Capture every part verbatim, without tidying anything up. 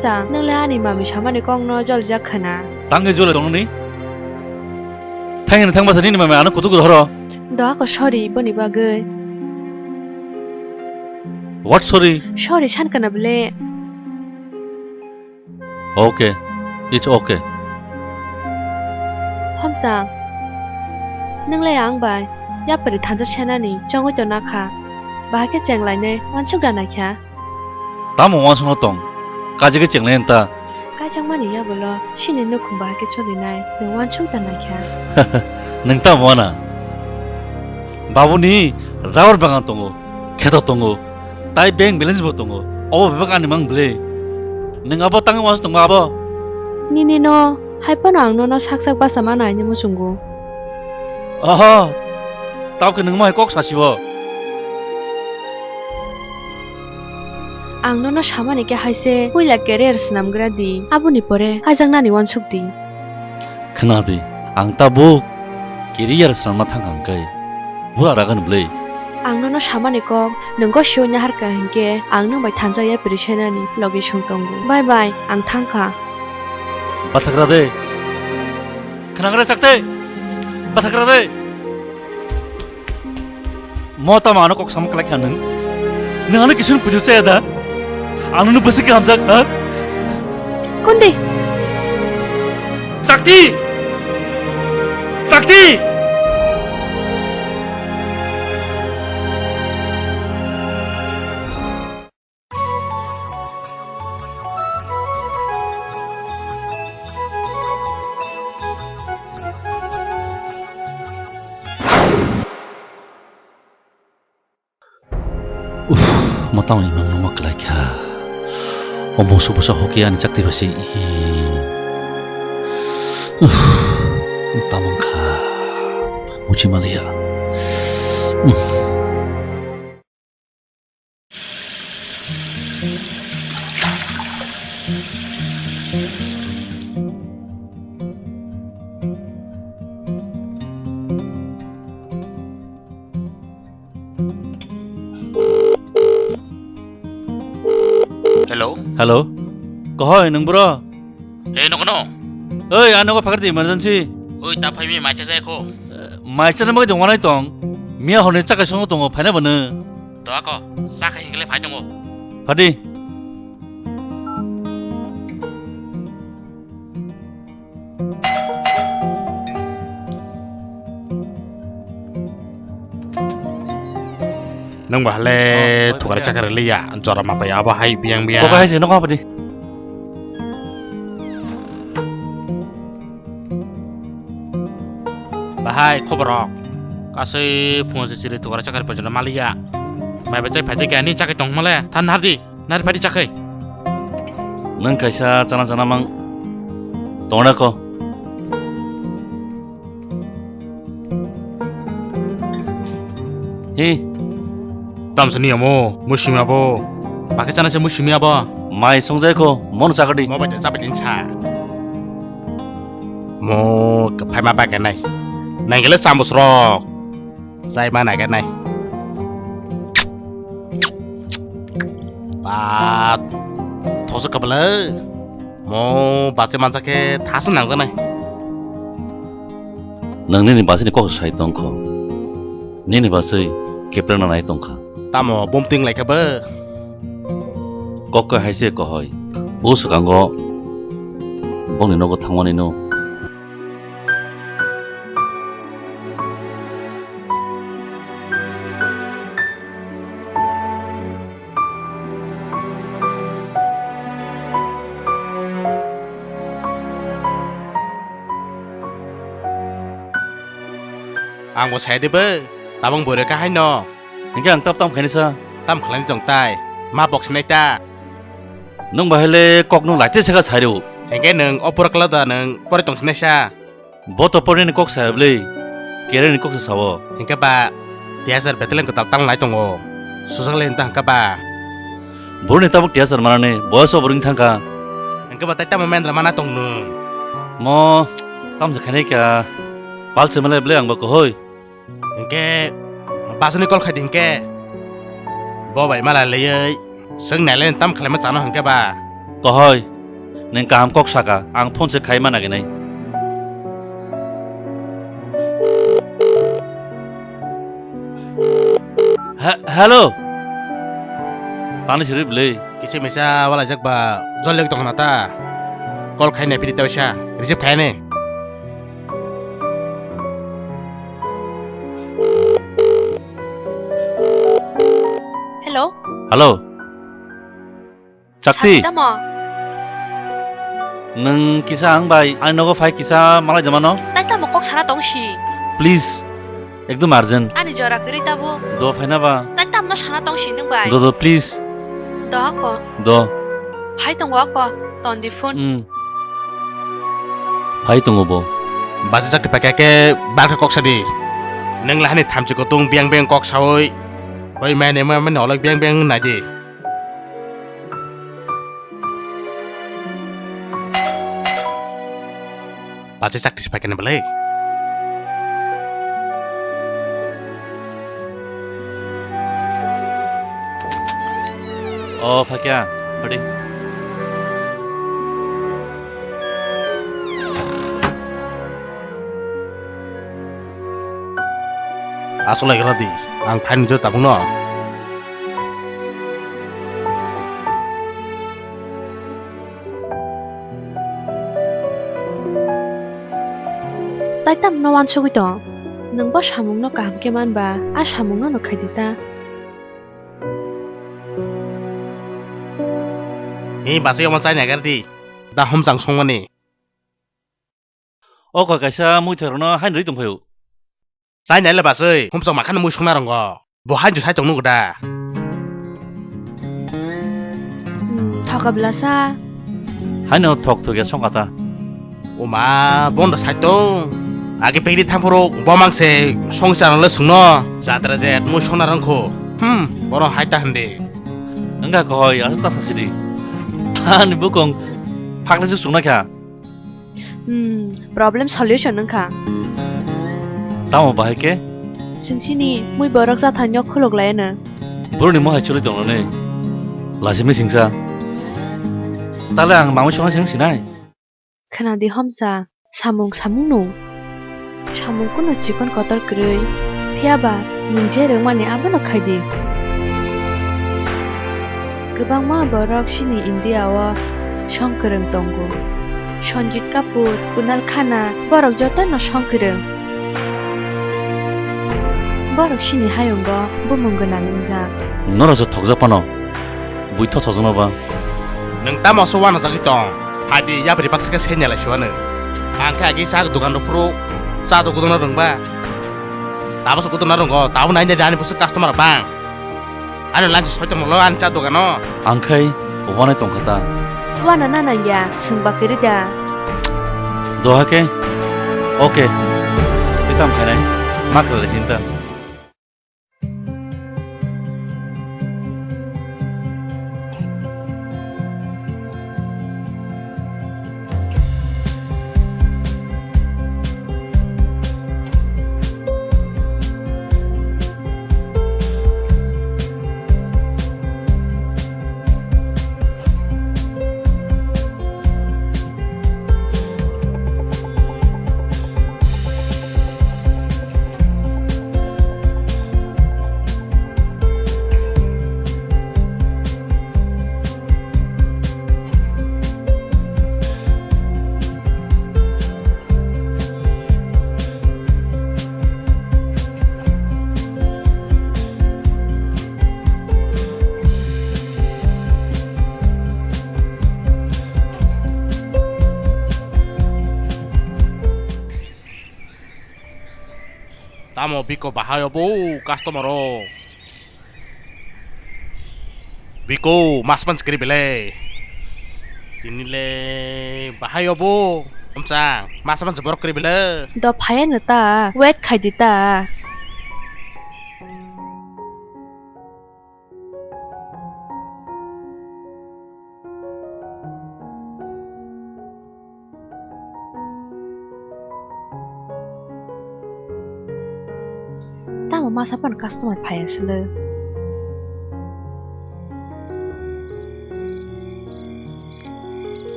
Chang, nwng le ani mami samani kokno jolijak khwna. Tangwi jole tongnani? Thangni thangmasa nini mami ano kutuk rohoro. Doa ko sorry boni bagwi. What sorry? Sorry san kana bole. Okay, it's okay. Hamsa, nwng le ang bai yapri thansa senani chongwi tona kha. Bahai khe cheng lainai wansuk da naikha. Tamo wansukno tong? Kajagwi cheng lai ta. Kaijakmani yagulo sini nukhung bahai khe cholinai nwng wansuk da naikha. Nwng tamo wana? Babuni rubber bagan tongo, kheto tongo. Tai bank balance bo tongo. Obo bebak ani mang bwle. Nwng abo tangwi wansuk tongma abo? Nini no, hai phano ang nono sak sak basa mano aini muchungo. Oho, tao khe nwng mo hai kok sasibo? Ang nono samani khe hai se puila career swnamgra di, aboni pore kaijaknani wansuk di. Khna di, ang tabuk career swnamna thang hwnkhe bura ragan bwle. Ang nono samani kok, nwng gosio nahar kha hinkhe ang nwng bai thansa yapri senani logi song tongo. Bye bye, ang thang kha. Bathakra de. Khnagra sakte. Bathakra de. Mo tamo ano kok samung kalai kha nwng? Nwng ano kisun pujo chaya da? Ano no bwswk hamjak, ha? Kundi? Chakti! Chakti! Uff, matang imang nungma kwlai kha. O musu busa hoki ani chakti basi. Uff, tamang kha. Uchi maliya. Uff. Hello. Hello. Kohoi, nwng bro? Ei, nogo no? Oi, ang nogo phakardi emergency. Oi, ta phaimi mai cha jai kho. Mai cha nang bagwi tong wanai tong. Miya horni chakai songo tongo, phaina bono. To ako, cha khai hingle phai tongo. Phadi. Nang ba hale. Oh, thukara chakar liya, jora ma pai abo hai biang biang. Kok hai se nogo phadi. Bahai, khobor rok. Kasui phungo se chiri thukara chakar pajana maliya. Mai bachai phai jai kani chakai tong male, than hardi. Nari padi chakhai. Nang kaisa chana chana mang tongda ko. Hi. Tamsani amo, musimi abo. Bakhe chana se musimi abo. Mai songjai ko, mon chakadi. Mo bai chabai din sa. Mo kephaima bakhe nai. Nangele samus rok. Chai ma nai khe nai. Ba, thosok kabala. Mo bachai mansa khe thasa nangjaknai. Nang nini bachai ni kok sai tongkho. Nini bachai kepreng na nai tongkha. Tamo bom ting lai khe ba. Kok khe hai se kohoi. O swkango bongni nogo thangmani no. Ang bo sai de bo, tabang bore ka hai no. Hingke ang tap tam khaini sa. Tam khlaini tong tai, ma box nai ta. Nwng bahai le kok nwng laite saka sai rw. Hingke nwng o pura kla da nwng pore tong sinai sa. Bo to porni ni kok sa bwle, kereni kok sa sao. Hingke ba, tei hajar beteleng kwtal tang lai tongo. Susak le hinta hingke ba. Boroni tabuk tei hajar manani, boyas obo ring thangkha. Hingke ba tai tamo mendra mana tong nwng? Mo, tamsa khainai kha, pal se malai bwle ang ba kohoi. Hingke, basuni kol khai di hingke. Bo bai mala leyoi, swng nai le tam khlaima chano hingke ba. Kohoi, nwng kaham kok saka, ang phone se khai ma naginai. He-, hello. Tani siri bwlwi. Kisa misa walaijak ba jol lek tongna ta. Call khai nai phiri ta waisa. Receive khai ne. Hello. Hello. Chakti. Sakti tamo? Nwng kisa ang bai ani nogo phai kisa malai da mano? Tai tamo kok sana tong si? Please, ekdum urgent. Ani jora kwrwi tabo? Do phaina ba? Tai tamno sana tong si nwng bai? Do, do, please. Do ako. Do. Phai tongo ako, ton di phone. Hmm. Phai tongo bo. Bacha chakti paikha khe bal khe kok sadi. Nwng lahani thamchi kutung biyang biyang kok sawi. Oi mane mane olok biyang biyang nai di. Bacha chakti se phaikha ni belai. O phaikha, hadi. Aswk lai rw di, ang phaini jo tabukno. Tai tamno uansugwi tong? Nwng bo samungno kaham khe man ba, a samungno no khai di ta. Hi, bachai omo chai nagar di. Da humchang songmani. O koi kaisa muithai rokno haino rwi tongphai o. Chai nai le bachai, humchang makhano mui songna rongo. Bo haino sai tong nugo da. Hmm, thoka bwlasa. Haino thok thok ya songkha ta. Oma, bondo sai tong. Age pekri thamphuru bo mangse songchar le sungno. Jatra jet mui songna rongkho. Hmm, boro hai ta hande. Wngkha kohoi, aswk ta sasidi. Ani bukung phakle se sungna kha. Hmm, problem solution wngkha. Tamo bahai khe? Sing sini mui borok jathangno khulok laiano. Borokni mohai chwlwi tongnani. Lachi misingsa. Tale ang mamui songna sing sinai? Khna di homsa, samung samung no. Samung kuno chikon kotor kwrwi, phiya ba nwng je rwmani abono khai di. Kwbangma borok chini India o song kwrwng tongo. Sanjit Kapoor, Kunal Khanna, borok jotono song kwrwng. Borok chini hayungo bumung gwnang wngjak. Norok je thokjak phano, bui tho thokjakno ba. Nwng tamo se uanajagwi tong? Phai di, yapri baksa khe senya lai siwano. Ang khe agi cha dogan rok phuru cha do gudokna rwngba. Tabo se gudokna rwngo, tabo nai nai ani bwswk customer bang. Ano lanchi soi tongmolo ani cha dogano. Ang khai uanai tongkha ta. Uana na nangya, swngba kwrwi da. Doha khe? Okay. Tei tamo khainai? Ma khlai sinta. Tamo biko bahai obo customer o. Biko mas man chikri belai. Tini le bahai obo. Omchang mas man borok kri belai. Do phaya no ta, wait khai di ta. Tamo masa pan customer phai aswlwi.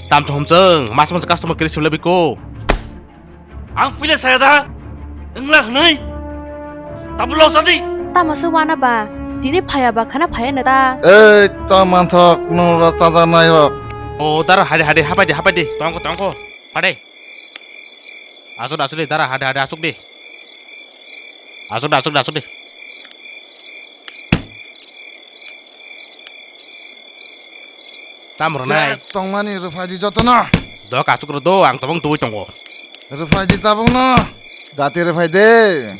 Tam to homchwng, mas mas customer kiri sibla biko. Ang puila saya da. Wngla hwnwi. Tabuk lo sadi. Tamo se wana ba. Tini phaya ba khana phaya na ta. Ei, ta manthok, nora chajaknai rok. O, dara hade hade hapai de, hapai de. Tongko, tongko. Hade. Asuk, asuk de, dara hade hade asuk de. Asuk de, asuk de, asuk de. Tam rwnai. Je tongmani rwphaidi jotono. Do kachuk rw do, ang tobong tubui tongo. Rwphaidi tabukno. Jati rwphai de.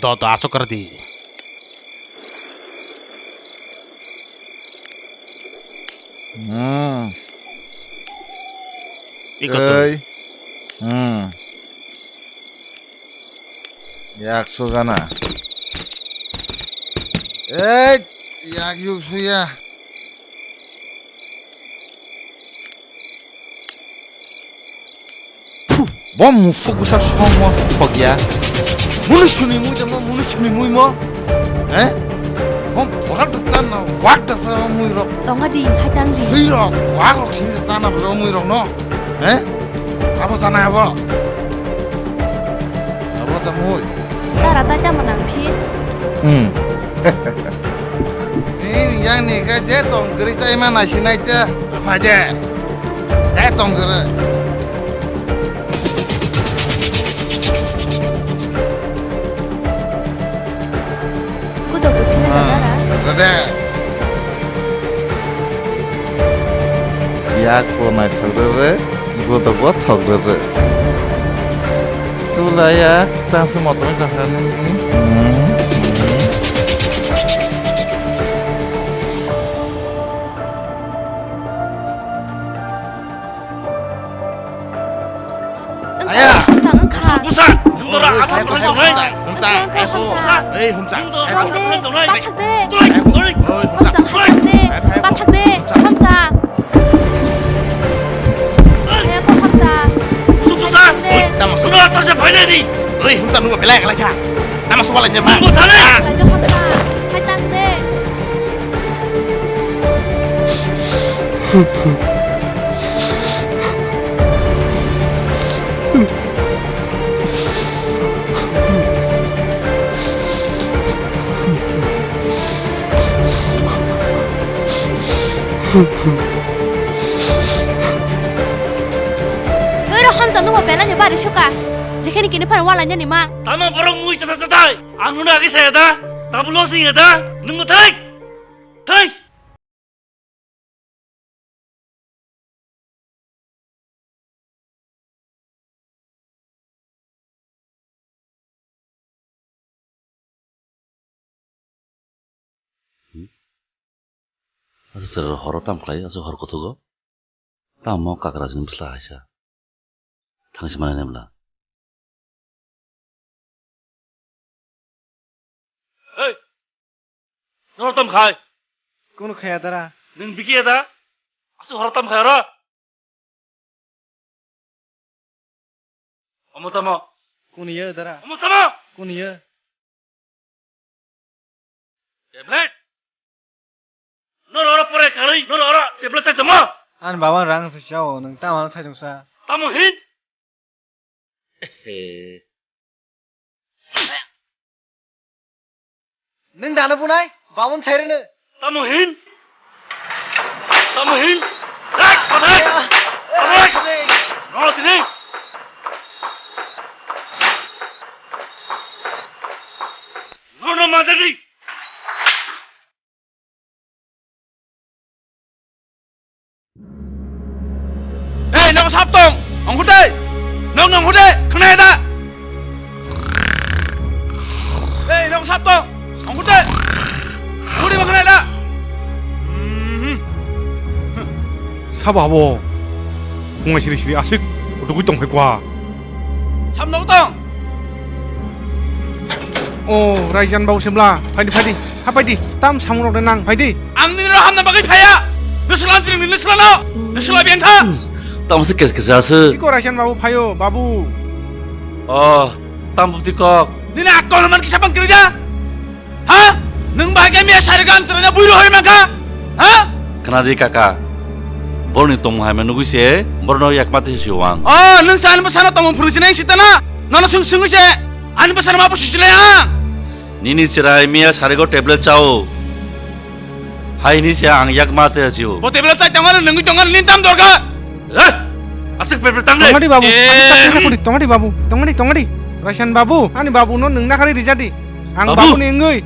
Do, do, achuk rw di. Hmm. Iko twi. Ei. Hmm. Yak sugana. Ei, yak yuk suya. Phu, bo musuk bwsa songmo sokya. Munu suni mui de mo, munu suni mui mo. Eh? Hom borak da sana, wak da sa mui rok. Tonga di, hai tang di. Sui rok, wak rok sini sana bro mui rok no. Eh? Abo sana abo. Abo ta mui. Dara ta tamo nang phi? Hmm. Ni yang ni ka je tong gri chai ma na sinai te. Pha je. Je tong gri. Kudo kudo na dara. Rede. Yak ko naithok rere, godo bo thok rere. Chula yak tangse motom jakha nini. Aya! Wngkha, wngkha. Busa, busa. Nung dora athang busa, busa, busa. Wngkha, wngkha, wngkha. Ei, humsa. Nung dora athang busa, busa. Oi, humsa. Oi, humsa. Humsa, humsa. Oi, tamo. Nung dora athang busa, busa. Oi, humsa, nung belai, belai kha. Tamo, suba lai, nyama. Nung dora athang busa. Hai tang de. Norok hamsa nungbo belai ni bari suka. Jekheni kini phano wala nyani ma. Tamo borok mui chata chatai. Ang hwnwi agi saya da. Tabulo sing ya da. Nungbo thai. Thai. Hmm? Asa sir horo tam khlai, asa hor kothogo. Tamo kakrajini bwsla haisa. Thangsi manai nemla. Hey! Nor tam khai? Kunu khaya dara? Nung biki ya da? Asu hor tam khai ro? Omo tamo? Kunu ya dara? Omo tamo? Kunu ya? Tablet. Nor oro pore kari, nor oro tablet chai tamo? An baban rang se chao, nung tamo ano chai tongsa. Tamo hin? Nung dano bunai? Babun chairino. Tamo hin? Tamo hin? Hey, pathai! Pathai! No, tini! No, no, majadi! Ei, nogo sap tong? Ongkhor de! Nog nong hor de! Khwnaya da? Ei, nogo sap tong? Ongkhor de! Hor de ba khwnaya da? Mhm. Sabo abo. Bungai siri siri aswk kutugwi tong phai kwa. Sap nogo tong? O, Raijan babu semla. Phaidi, phaidi. Ha phaidi. Tam samung rok de nang. Phaidi. Ang nini rok hamna bagwi phaya. Nusla ang tini nusla no. Nusla biang kha. Tam se kes kes ase. Iko Raijan babu phayo, babu. O, tam bupti kok. Nini akol man kisa bang kiri da. Ha? Nung bahai khe miya sari gam sari na buiro hori mangkha? Ha? Khna di kaka. Borokni tongmung hamya nugwi se borokno yakma twi sio ang. O, nwng se ani bwsano tongmung phwrwngsinai sitana? Nono swng swngwi se ani bwsano ma busisinai ang? Nini chwrai miya sarigo tablet chao. Hai hini se ang yakma twi sio. Bo tablet chai tongmani nungwi tongmani nini tam dorkar? Eh! Aswk tablet tang de. Tongmadi babu, Je- ani tak tongmadi babu, tongmadi, tongmadi. Raisan babu, ani babu no nwng nakarwi rijadi. Ang babu. Babu ni wngwi.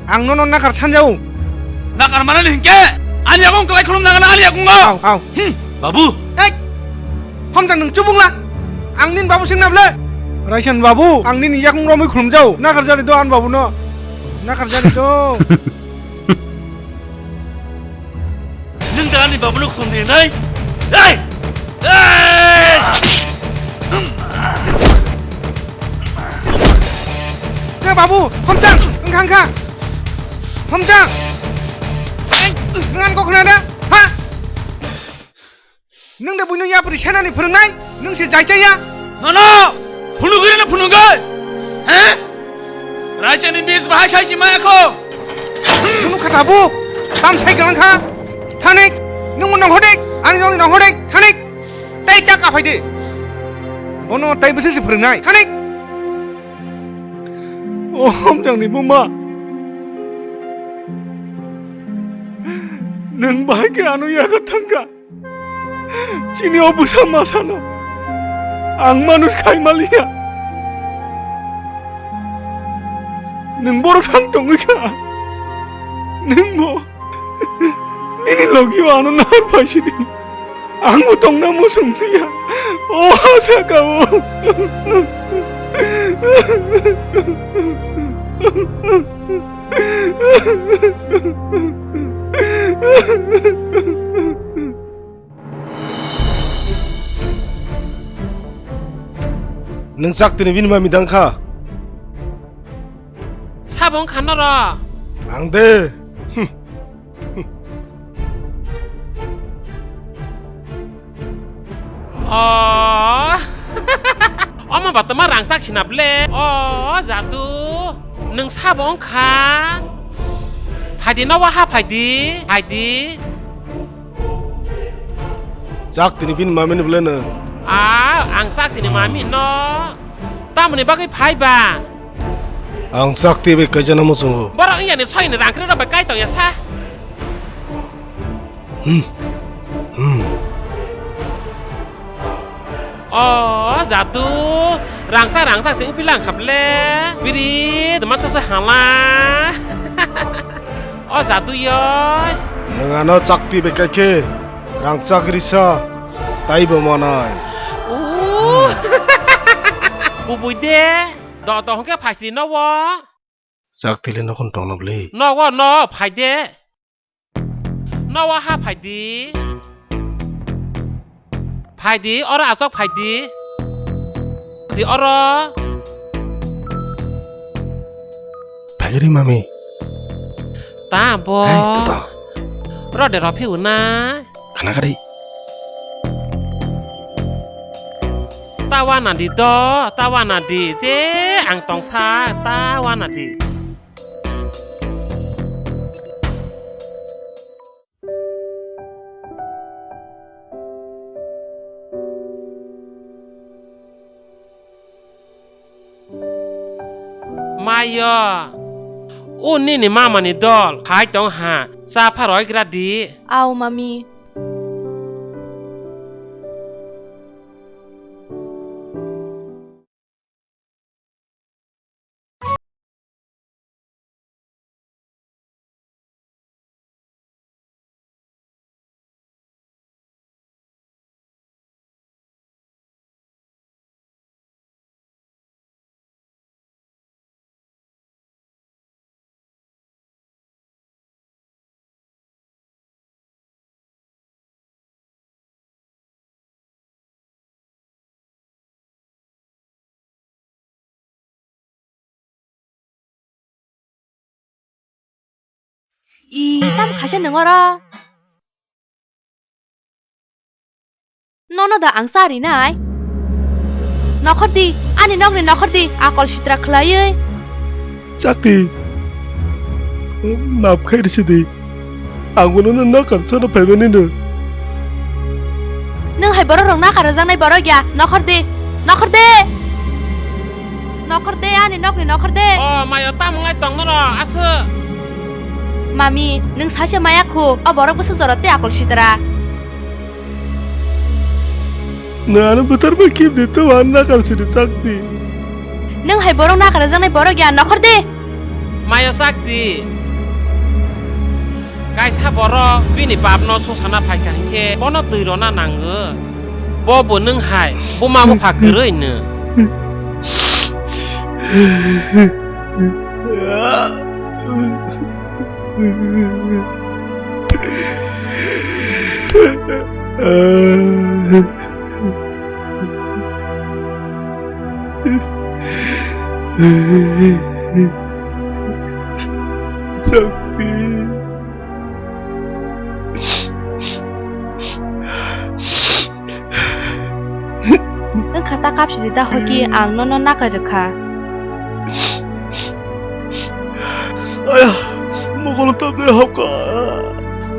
Ang nono nakar sanjao. Nakar manani hinkhe ani yakung kwlai khulum nangana ani yakungo. Au, au. Hmm. Babu. Ek. Hamjang nwng chubungla. Ang nini babu singna ble. Raisan babu, ang nini yakung romwi khulumjao. Nakar jani do ani babu no. Nakar jani do. Nwng da ani babuno khum di nai? Ei! Ei! Khe babu, hamjang, wngkha, wngkha. Hamjang. Nwng ang kok khna da? Ha? Nwng de buino yapri senani phwrwngnai, nwng se jaichaya? Nono phunugwi rwno phunugwi. He? Raisani bis bahai saisi maya kho. Phunuk kha tabuk. Tam sai galang kha. Thanik. Nwng mo nonghodik. Ani nongni nonghodik. Thanik. Tei ta kaphai de. Bono tei bwswk se phwrwngnai. Thanik. O hamjangni buma. Nwng bahai khe ano yakha thangkha. Chini o bwsa masano ang manush khai maliya. Nwng borok thang tongwi kha. Nwng bo nini logi o ano nahar phaisidi. Ang bo tongna muchung liya. O saka o. Nwng chak tini bini mami dang kha? Sabo wng kha norok? Ang de. Hm. Hm. O. Omo ba tama rangchak khina ble. O jadu. Nwng sabo wng kha? Phaidi nowa ha phaidi. Phaidi. Chak tini bini mami ni ble nwng? A, ang chak tini mami no. Tamoni bagwi phai ba? Ang chak twi bai kaijana muchungo. Borok wngya ni soi ni rang kre rok bai kai tong ya sa. Hmm. Hmm. O jadu, rangchak rangchak se upilang kha ble. Biri, tuma sa sa hala. O jadu yoi. Nwng ano chak twi bai kai khe, rangchak risa, tai bo manai. O. Kubui de, do do hwnkhe phaisri no o. Chak twi le nokhon tongna bwle. No o no phai de. Nowa ha phaidi. Phaidi, oro aswk phaidi. Di oro. Phagiri mami. Ta bo. Hei, toto. Rode ro phiu na. Khana kari. Ta wana di do, ta wana di. Je ang tongsa, ta wana di. Mayo, o nini mamani dol phai tong ha, cha pha roi gra di. Au, mami. I, tamo khaisa nwng oro? Nono da ang cha rinai? Nokhor di, ani nokni nokhor di, akol sitra khwlaiwi. Chakti, map khai risi di. Ang bono no nokar chana phaimani no. Nwng hai borok rok nakar rwjaknai borok ya, nokhor di, nokhor di, nokhor di, ani nokni nokhor di. O mayo, tamo ngai tong norok, aswk. Mami, nwng saisa maya khu, o borok bwswk jora tei akol sitra. Nwng ano bwtharma kibni tei ano nakar sini chakdi. Nwng hai borok nakar rwjaknai borok ya, nokhor di. Maya chakdi. Kaisa borok bini bapno sungsana phaikha hinkhe bono twi rwna nango. Bo bo nwng hai buma bupha kwrwi nwng. Sakti. Wngkha ta kapsidi da hoki ang nono nakai rwkha. Aya, mokolo tabde hapka.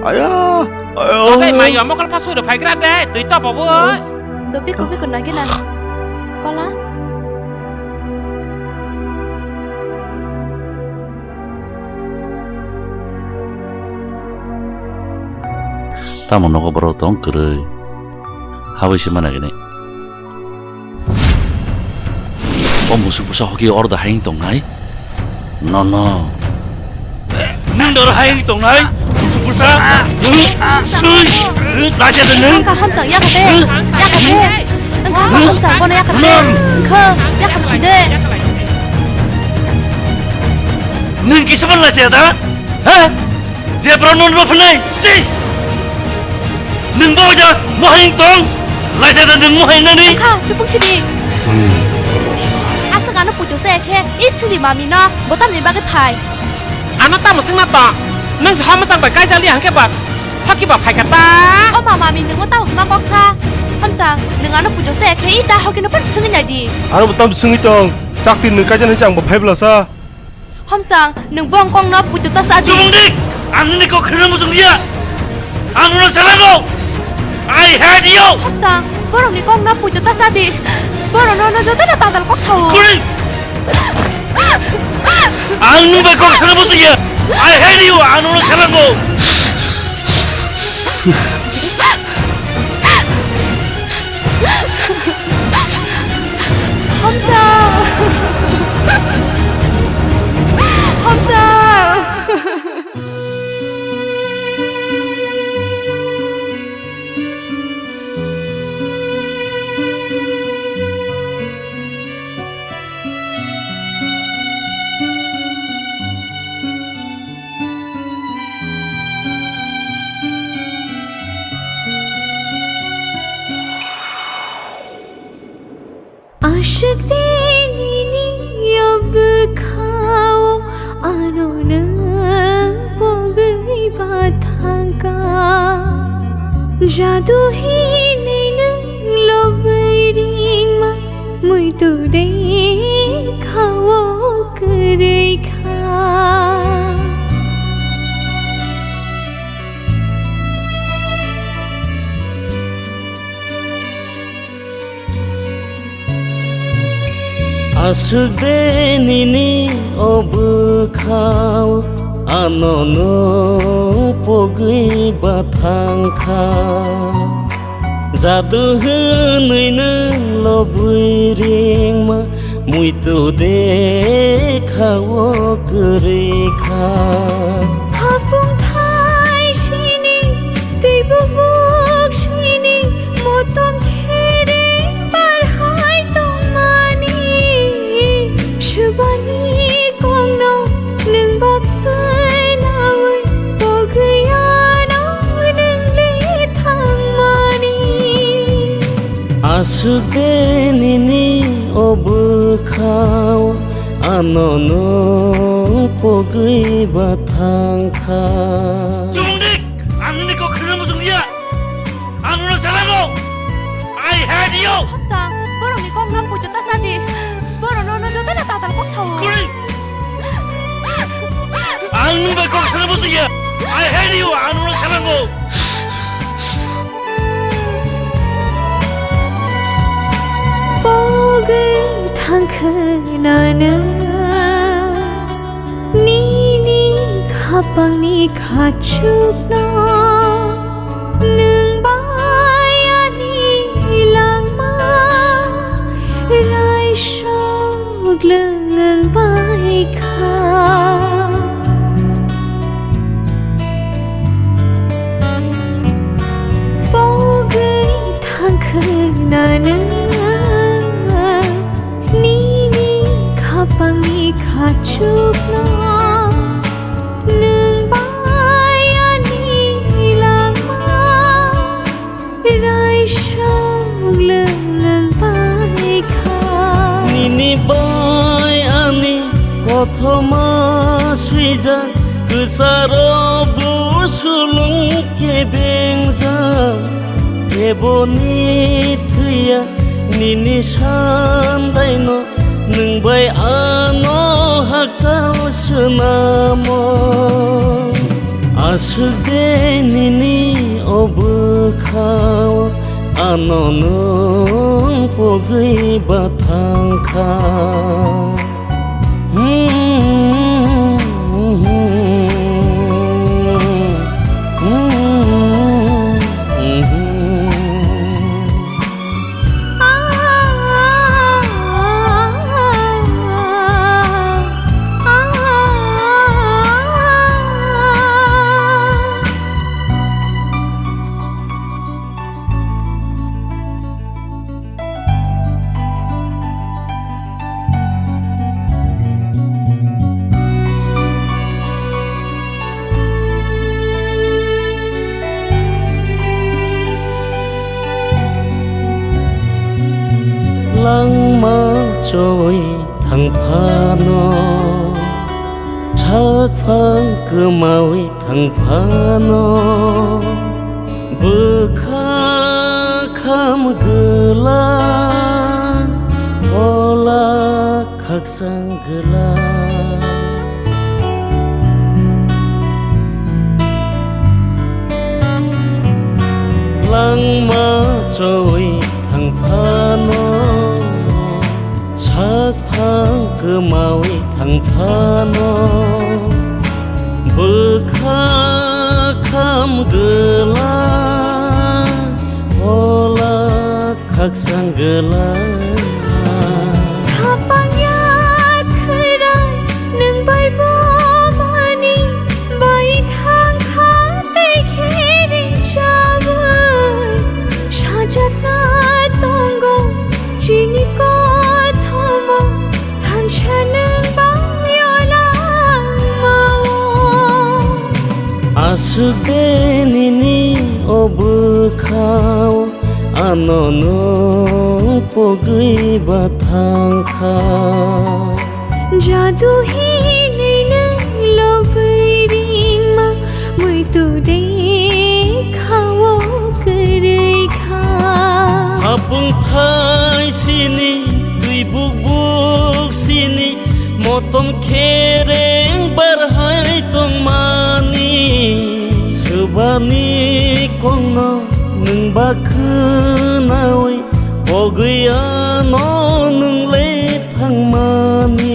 Aya, aya. Tei mayo mokol pha suri phaigra de, twi to bobo. Do biko biko nagi na. Kola. Tamo nogo borok tong kwrwi. Habwi se mana gini. O musuk bwsa hoki orda hai wng tongnai? No, no. Nwng dor hai wng tongnai? Musuk bwsa? Sui! Lasia de nwng? Wngkha hamsa, yakha de. Yakha de. Wngkha hamsa, bono yakha de. Wngkha, yakha de. Nwng kisa ban lasia da? Ha? Jebra non bo phnai, si! Nwng bo ja mohai tong, laisa da nwng mohai nani. Kha, chupung sidi. Aswk ano pujo se khe, i sidi mami no, botam ni bagwi phai. Ano tamo swngna to, nwng se hama chang bai kaijali hangke ba, hoki ba phaika ta. O ma mami nwng o tamo hama kok sa, hamsa, nwng ano pujo se khe, i ta hoki no pan swngwi nai di. Ano botam swngwi tong, chakti nwng kaijani chang bo phai bwla sa. Homsang, nwng bongkong no pujo ta sa di. Chubung dik! Ang nini kok kheno muchung dia. Ang no salago. I hate you. Homsang, borok ni kok no pujo ta sa di. Borok no no joto no tadal kok sao. Kuri! Ang nung bai kok kheno muchung dia. I hate you. Ang no salago. Hamsa! Hamsa! Aswk de nini o bwkhao ano nwng pogwi ba thangkha. Jadu hinwi nwng lobwi ringma muitu de khao kwrwi kha. Aswk de nini o bwkhao ano nwng pogwi ba thangkha. Jadu hwnwi nwng lobwi ringma muitu de khao kwrwi kha. Hapung thai sini, twi bubuk sini, motom khere bar hai tongmani. Swbani kongno nwng bagwi nawi, pogwi ano nwng le thangmani. Aswk de nini o bwkhao ano nwng pogwi ba thangkha. Chubung dik! Ang nini kok kheno muchung dia! Ang no salago! I hate you! Hamsa, borok ni kok no pujo ta sa di. Borok no no joto no tatal kok sao. Kuri! Ang nung bai kok sana muchung ya. I hate you. Ang nung sana go. Khwnana nini khapangni khachukno, nwng bai ani langma raisok lwng bai kha. Pogwi thangkhwnana nini khapangni khachukno, nwng bai ani langma raisok lwng bai kha. Nini bai ani kothoma swijak, kwcharo busulung kebengjak. Eboni thwiya nini sandaino, nwng bai ano hakchal swnamo. Aswk de nini o bwkhao ano nwng pogwi ba thangkha. Langma choi thang phano, sakphang kwmawi thang phano, bwkha kham gwla, ola khakchang gwla. Langma choi thang phano, sakphang kwmawi thang phano, bwkha kham gwla, ola khakchang gwla. Khapang ya khwrai nwng bai bo mani bai thang kha tei khe ring chawi. Sajakna tongo chini kothomo, thansa nwng bai o langmao. Aswk de nini o bwkhao, ano nwng pogwi ba thang kha. Jadu hinwi nwng lobwi ringma, muitu de khao kwrwi kha. Hapung thai sini, twi bukbuk sini, motom khereng bar hai tongmani. Swbani kokno nwng ba khwnawi, pogwi ano nwng le thangmani.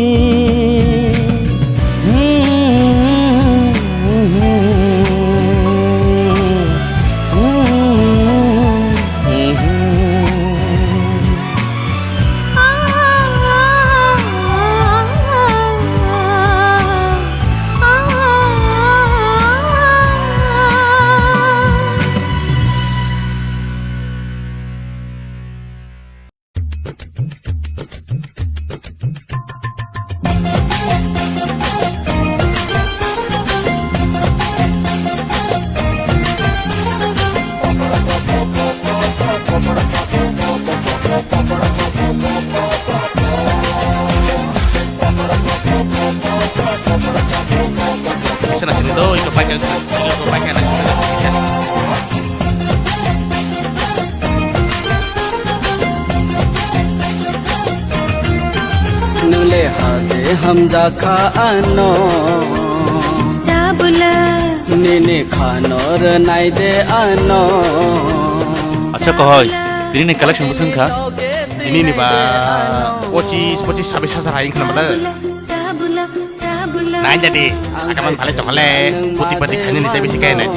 Sini, sini, tuh, itu pakai, itu pakai, nah, sini, sini. Nwng le hade hamjakha ano. Chabula. Nini khano rwnai de ano. Acha, kahai. Chabula. Tini ni collection bwswng kha? Tini ni ba pochis, pochis sabis hajar hai wngkha na bwle. Nai jadi, agam ang thalai tongkha le, puti pati khainani tei bisi kaya nai.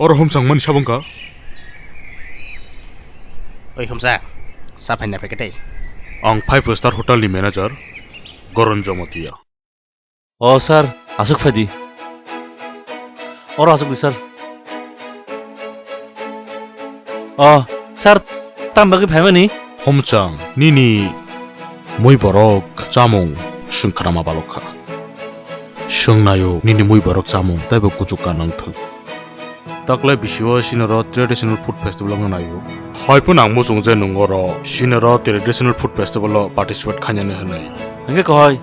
Oro Homsang mani sabung ka? Oi Homsa, sa phaina phaikha tei. Ang five star hotel ni manager, Goron Jomotia. O sir, aswk phai di. Oro aswk di sir. O sir, tam bagwi phaimani? Homsang, nini mui borok chamung swngkharama balok kha. Swngnaio nini mui borok chamung taibo kuchuk ka nangthwng. Taklai bisio sinoro traditional food festival wngna naio. Hai phano ang muchung je nwng oro sinoro traditional food festival o participate khainani hwnwi. Hwnkhe kohoi,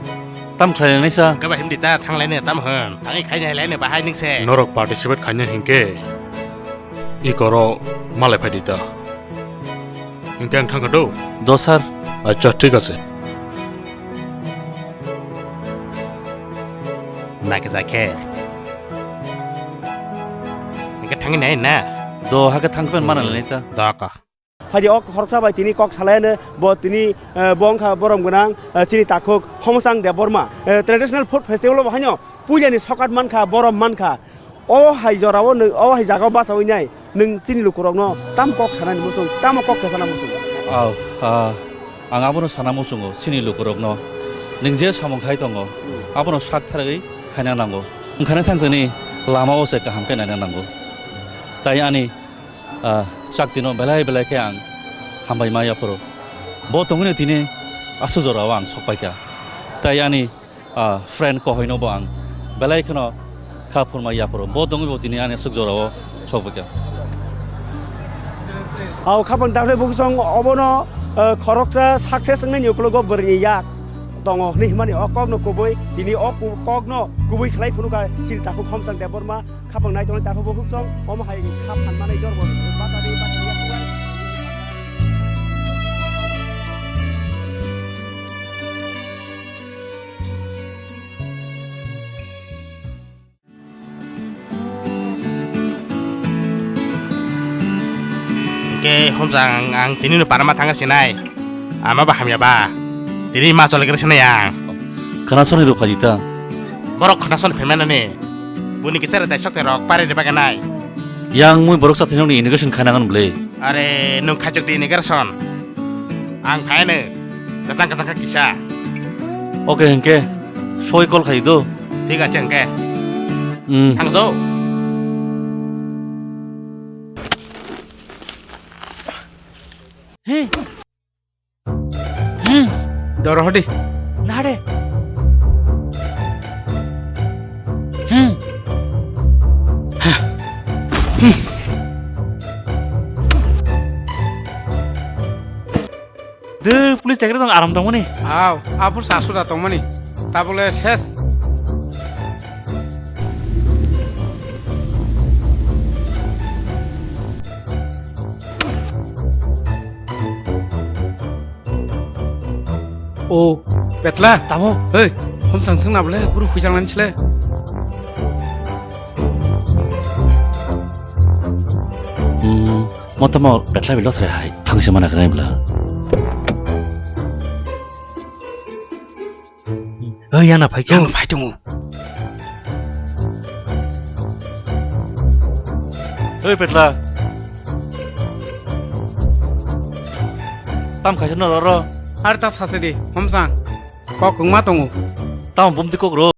tam khlainani sa? Hwnkhe ba himdi ta thanglaini tam hwn. Thangwi khainai laini bahai ningse. Norok participate khaina hinkhe ikoro malai phaidi ta. Hinkhe ang thangkha do? Do sir. Acha, thik ache. Naikhe jakhe. Hinkhe thangwi nai na? Do hakhe thangphan mana nai ta. Do ka. Phaidi o khoroksa bai tini kok salaiano bo tini, eh, bo wngkha borom gwnang, eh, chini takhuk Homsang Debbarma. Eh, traditional food festival bo haino puilani sokat mankha, borom mankha. O hai jorao nwng, o hai jagao bachawi nai, nwng chini lukurokno tamo kok sanani muchung, tamo kok khe sana muchung? Aw, ah, ang abono sana muchungo, chini lukurokno nwng je samung khai tongo, abono sak tharwi khaina nango. Wngkhana thangtoni lamao se kaham khe naina nango. Tai ani, ah, chaktino belai belai khe ang hambai ma yaphuru. Bo tongwini tini aswk jorao ang sokpaikha. Tai ani ah, friend kohoino bo ang belai kheno kha phurma yaphuru. Bo tongwi bo tini ani aswk jorao sokphaikha. Aw, khapang daphne buksong obono, eh, khoroksa success wngnani ukologo bwrwini yak tongo hwnwi himani o kokno kubui, tini o ku-, kokno kubui khlai phunukha chini takhuk Homsang Debbarma. Khapang nai tongnai takhuk bukhuk song, omo hai kha phan manai dorbo bachari bachari yak. Hingke Homsang ang, ang tini no parama thanga sinai. Ama ba hamya ba. Tini ma chole kere sinai ang. Khana soni rok phaji ta. Borok khana soni phemanani. Buni kisa re daisok te rok pare de baganai. Yang mui borok sa thinok ni inauguration khaina ngan ble. Are, nwng khaichuk di inauguration. Ang phaino. Kachang kachang kha kisa. Oke, hingke. Soi call khai do. Thik ache, hingke. Hmm. Thang do. He. Hmm. Doro hodi. Nade. Hmm. De, police chakri tong aram tongmani. Aw, apor sasu da tongmani. Tabole ses. O, Petla. Tamo? Hei, Homsang sing na bole, buru huijang nani sile. Hmm, mo tamo Petla bilo thre hai, thang se mana kene bla. Oi, yana phai khe. Yang phai tongo. Oi, Petla. Tam khaisa no roro. Ar ta sase di, Homsang. Kok wngma tongo. Tam bumti kok ro.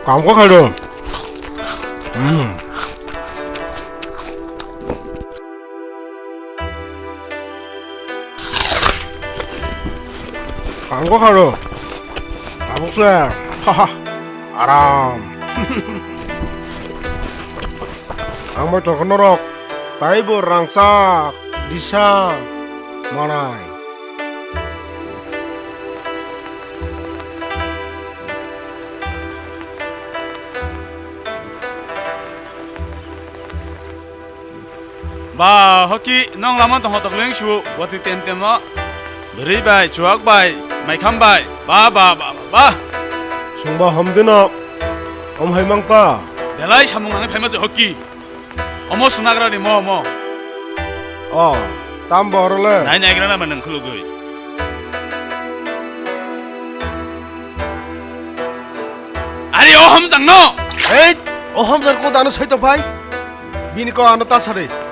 Kam kok khairo. Hmm. Kam kok khairo. Tabuk se. Haha. Aram. Ang bai tongkha norok. Taibo rangchak disa manai. Ba, hoki, nong lama tong hotok leng su, wati tem tem no. Bwrwi bai, chuwak bai, maikham bai. Ba, ba, ba, ba, ba. Sungba hom dino. Om hai mangpa. Belai samung nang phaima se hoki. Omo sunagra ni mo, mo. O, tam bo oro le. Nai nai gra na ma nang khulugwi. Ari o hamjang no. Ei, o hamjang ko dano sai to bai. Bini ko ano ta sari.